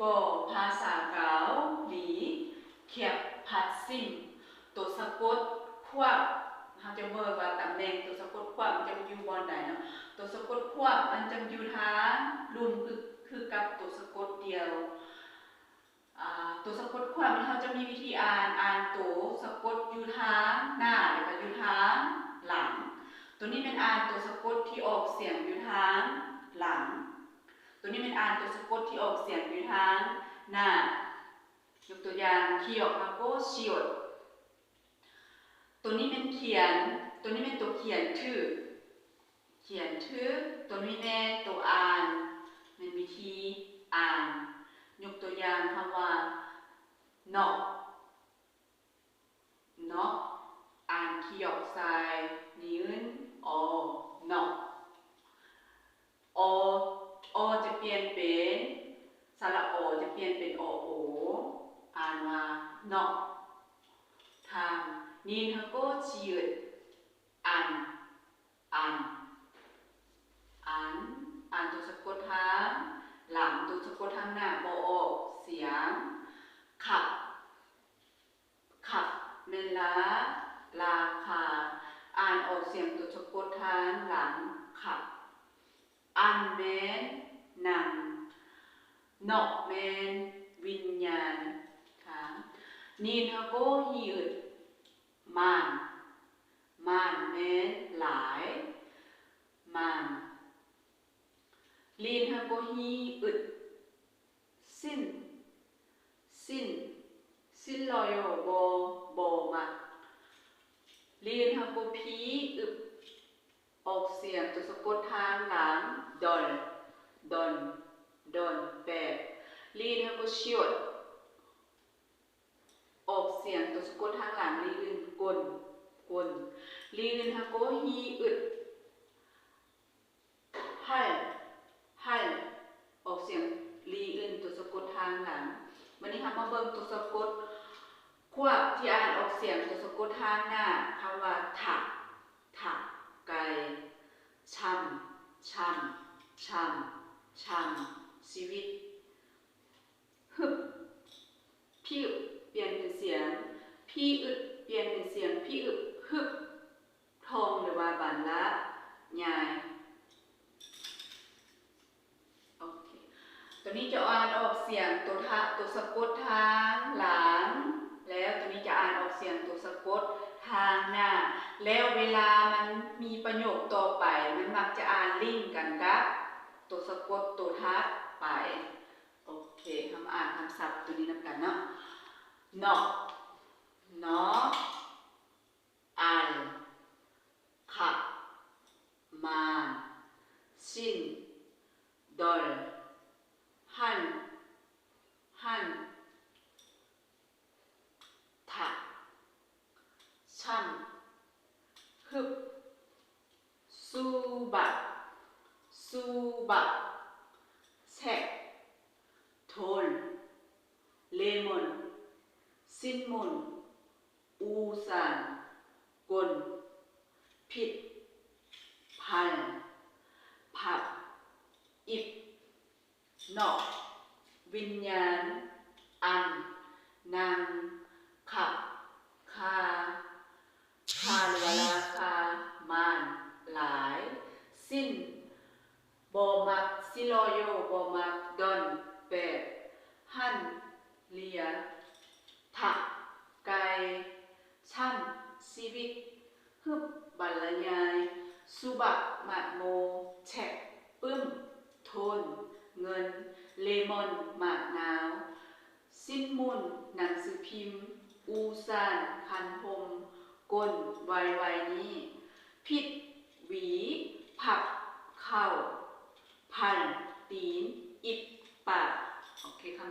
ກໍພາສາເກົາຫຼີ ຂຽບພັດຊິງ ໂຕສະກົດຂວ້າມ ເຮົາຈະເບິ່ງວ່າຕຳແໜ່ງໂຕສະກົດຂວ້າມມັນຈະຢູ່ບ່ອນໃດເນາະ. ໂຕສະກົດຂວ້າມມັນຈະຢູ່ທາງລຸ່ມ ຄື ຄືກັບໂຕສະກົດດຽວ. ອາ ໂຕສະກົດຂວ້າມນີ້ເຮົາຈະມີວິທີອ່ານ, ອ່ານໂຕສະກົດຢູ່ທາງໜ້າ ແລ້ວກໍຢູ່ທາງຫຼັງ. ໂຕນີ້ແມ່ນອ່ານໂຕສະກົດທີ່ອອກສຽງຢູ່ທາງຫຼັງ. ໂຕນີ້ແມ່ນອ່ານໂຕສະກົດທີ່ອອກສຽງຢູ່ທາງໜ້າ. ຍົກຕົວຢ່າງ 기역 하고 시옷. ໂຕນີ້ແມ່ນຂຽນ, ໂຕນີ້ແມ່ນໂຕຂຽນຖືກ, ຂຽນຖືກ. ໂຕນີ້ແມ່ນໂຕອ່ານ, ແມ່ນວິທີອ່ານ. ຍົກຕົວຢ່າງຄຳວ່າ 넉, 넉. ອ່ານ 기역, 사에, 니은, 어, 넉. ອ ອ ຈະປ່ຽນເປັນ ສະຫຼະ ອ ຈະປ່ຽນເປັນ ອ ໂອ ອ່ານວ່າ 넉. 다음, 니은 하고 시옷, 안, 안, 안. ອ່ານໂຕສະກົດທາງຫຼັງ, ໂຕສະກົດທາງໜ້າບໍ່ອອກສຽງ. 값, 값 ແມ່ນລາ, ລາຄາ. ອ່ານອອກສຽງໂຕສະກົດທາງຫຼັງ, 값. 안 ແມ່ນໜັງ, 넉 ແມ່ນວິນຍານ. 자, 니은 하고 시옷, 많, 많 ແມ່ນຫຼາຍ, 많. 리은 하고 시옷, 신, 신, 싫어요, ບໍ່, ບໍ່ມັກ. 리은 하고 시옷, ອອກສຽງຕົວສະກົດທາງຫຼັງ, 덜, 덜, 덜. 弥, 리은 하고 시옷, ອອກສຽງຕົວສະກົດທາງຫຼັງ, 리은, 곶, 곶. 리은 하고 시옷, 할, 할, ອອກສຽງ 리은 ຕົວສະກົດທາງຫຼັງ. ບາດນີ້ເຮົາມາເບິ່ງຕົວສະກົດຂວ້າມທີ່ອ່ານອອກສຽງຕົວສະກົດທາງໜ້າ, ຄຳວ່າ 닭, 닭, ໄກ່, 참, 참, 참, 참, ຊີວິດ. ܗບ, 피읍 ປ່ຽນເປັນສຽງ 피ܐ, ປ່ຽນເປັນສຽງ 피ܐ, ܗບ, ທ່ອງ ຫຼືວ່າບັນລະຍາຍ. ໂອເຄ, ຕົວນີ້ຈະອ່ານອອກສຽງຕົວທະ, ຕົວສະກົດທາງຫຼັງ, ແລ້ວຕົວນີ້ຈະອ່ານອອກສຽງຕົວສະກົດທາງໜ້າ, ແລ້ວເວລາມັນມີປະໂຫຍກຕໍ່ໄປ ມັນມັກຈະອ່ານລິ້ງກັນກັບຕົວສະກົດຕົວຖັດໄປ. ໂອເຄ, ເຮົາມາອ່ານຄຳສັບຕົວນີ້ນຳກັນເນາະ. 넉, 넉, 알, 값, 많, 신, 덜, 한, 한, 다, 참, ܗܒ, 수박, 수박, 책, 돌, 레몬, 신문, 우산, 곶, 빛, 발, 밥, 잎, 넉, ܒܝܢ, 안, ܢ, ܟ, ܟ, ܟ ຫຼືວ່າລາຄາ, 많, ຫຼາຍ, 신, ບໍ່ມັກ, 싫어요, ບໍ່ມັກ, 덜, ܦ, 한, ເລຍ, 닭, ໄກ່, 참, ຊີວິດ, ܗບ, ບັນລະຍາຍ, 수박, ໝາກໂມ, 책, ປຶ້ມ, 돈, ເງິນ, 레ܡܘܢ, ໝາກນາວ, 신문, ໜັງສືພິມ, 우산, ຄັນພົມ, 곶, ໄວໆນີ້, 빛, ຫວີ, 밥, ເຂົ້າ, 발, ຕີນ, 입, ປາກ. ໂອເຄ, ຄຳ